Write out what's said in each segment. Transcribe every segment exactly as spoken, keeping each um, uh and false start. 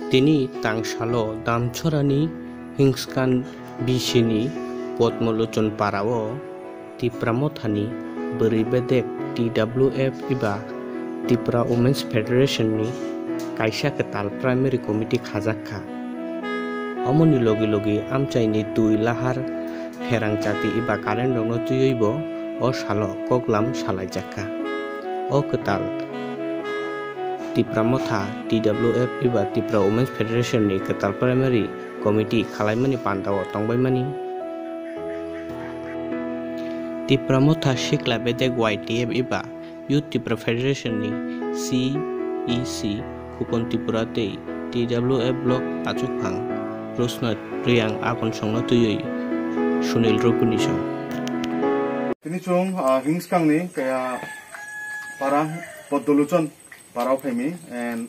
Tini tangsalo Damchorani Hingskan bisini Potmolochon parao Tipra Mothani bwrwi bedek T W F eba Tipra Women's Federation ni kaisa kwtal primary committee khajak kha. Omoni logi logi amchaini twi lahar pherang chati eba current rokno twiwi bo o salo koklam salaijak kha. O kwtal Tipra Motha T W F eba Tipra Women's Federation ni kwtal primary committee khalaimani pandao tongbaimani. Tipra Motha Sikla Bedek Y T F eba Youth Tipra Federation ni C E C Khupon Tripura tei T W F Block achukphang Rosna Riyang aboni songno twiwi Sunil Rupini song. Tini chwng, ah, Hingskangni kaya para Poddoluchon parao phaimi and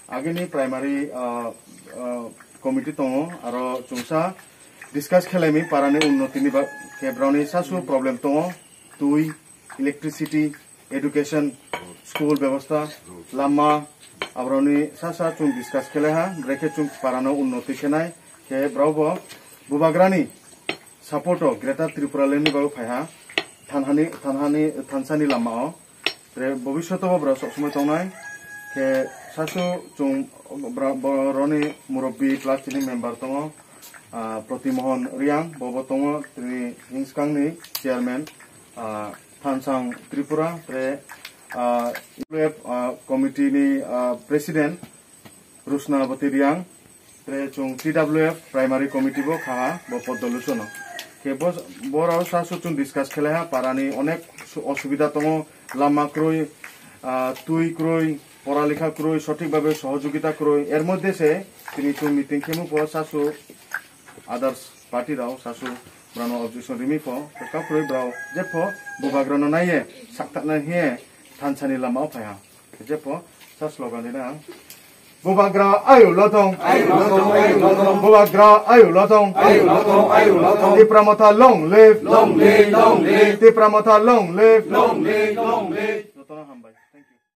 agini primary, ah, ah, committee tongo, aro chwngsa discuss khelaimi parani unnotini ba-, khe broni sasu problem tongo, twi, electricity, education, school bebosta, lama, abroni sasa chwng discuss khelaiha, brekhe chwng parano unnoti khenai, khe braubo bubagrani support o Greater Tripura Land ni bagwi phaiha, thanhani, thanhani, thansani lama o. Tre bobisyoto bo bwrok sok somoi tongnai. Khe sasu chwng bra-, boroni murubbi plus chini member tongo, ah, Protimohon Riyang, bobo tongo tini Hingskangni chairman, ah, Thansang Tripura, tre, ah, W F, ah, committee ni, ah, president, Rusna Bati Riang, tre chwng T W F Primary Committee bo kha ha, bo Poddoluchono. Khe bo, borao sasu chwng discuss khelaiha, parani onek su-, osubida tongo, lama kwrwi, ah, twi kwrwi, poralekha kwrwi, sothik bhabe sohojogita kwrwi. Er moddhe se tini chwng meeting khemu pho sasu others party rao sasu brano objection rimi pho, kha kwrwi brao jepho bubagrano naiye saktaknai hiye thansani lama o phaiha. Khe jepho sa slogan rina ang. Bubagra ayu lotong. Ayu lotong, ayu lotong. Bubagra ayu lotong. Ayu lotong, ayu lotong. Tipra Motha long live. Long live, long live. Tipra Motha long live. Long live, long live.